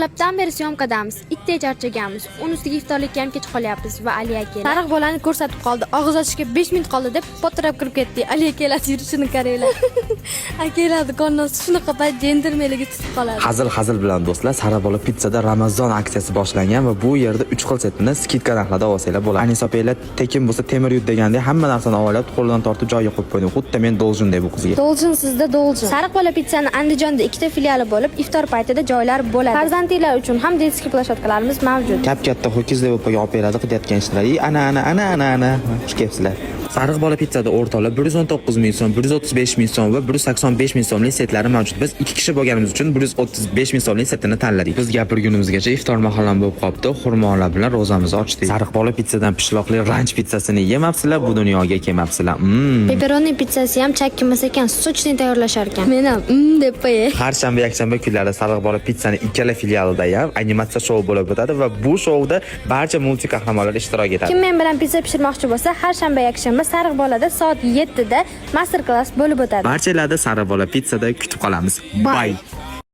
Ertalabdan beri съёмка damiz. Itday charchaganmiz. Uni ustiga iftorlikka ham kech qolyapmiz va Ali aka sariq bolani ko'rsatib qoldi. Og'iz ochishga 5 minut qoldi deb potirab kirib ketdi. Ali akalar yurishini qaranglar. Akalar konnasi shunaqa payt jentelmenligi tutib qoladi. Hazil hazil bilan, do'stlar, Sariq bola pitsada Ramazon aksiyasi boshlangan va bu yerda 3 xil setini скидка narxlarda olsanglar bo'ladi. Anis opanglar tekin bo'lsa temir yut degandek hamma narsani olib, qo'lidan tortib joyiga qo'yib qo'ydim. Xuddi men должен deb bu qizga. Должен sizda должен. Sariq bola pitsani Andijonda ikkita filiali bo'lib, iftor paytida joylar bo'ladi. Farzandlar uchun ham детский площадка larimiz mavjud. Kap katta ho'kizdek opaga opanglarni qilayotgan ishlari. Ana, ana, ana, ana, ana. Xush kelibsizlar. Sariq bola pitsada, o'rtoqlar, 119 ming so'm, 135 ming so'm va 185 ming so'mlik setlari mavjud. Biz ikki kishi bo'lganimiz uchun 135 ming so'mlik setini tanladik. Biz gapirgunimizgacha iftor mahalam bo'lib qolibdi. Xurmolar bilan ro'zamizni ochdik. Sariq bola pitsadan pishloqli ranch pitsasini yemabsizlar, bu dunyoga kelmabsizlar. Pepperoni pitsasi ham chakkimas ekan, сочный tayyorlashar ekan. Men ham deb qo'yay. Har shanba, yakshanba kunlari Sariq bola pitsani ikkala filialida ham animatsiya shou bo'lib o'tadi va bu shouda barcha multi qahramonlar ishtirok etadi. Kim men bilan pitsa pishirmoqchi bo'lsa, har shanba, yakshanba Sariq bolada soat 7 da master klass bo'lib o'tadi. Barchalarni Sariq bola pitsada kutib qolamiz. Bye.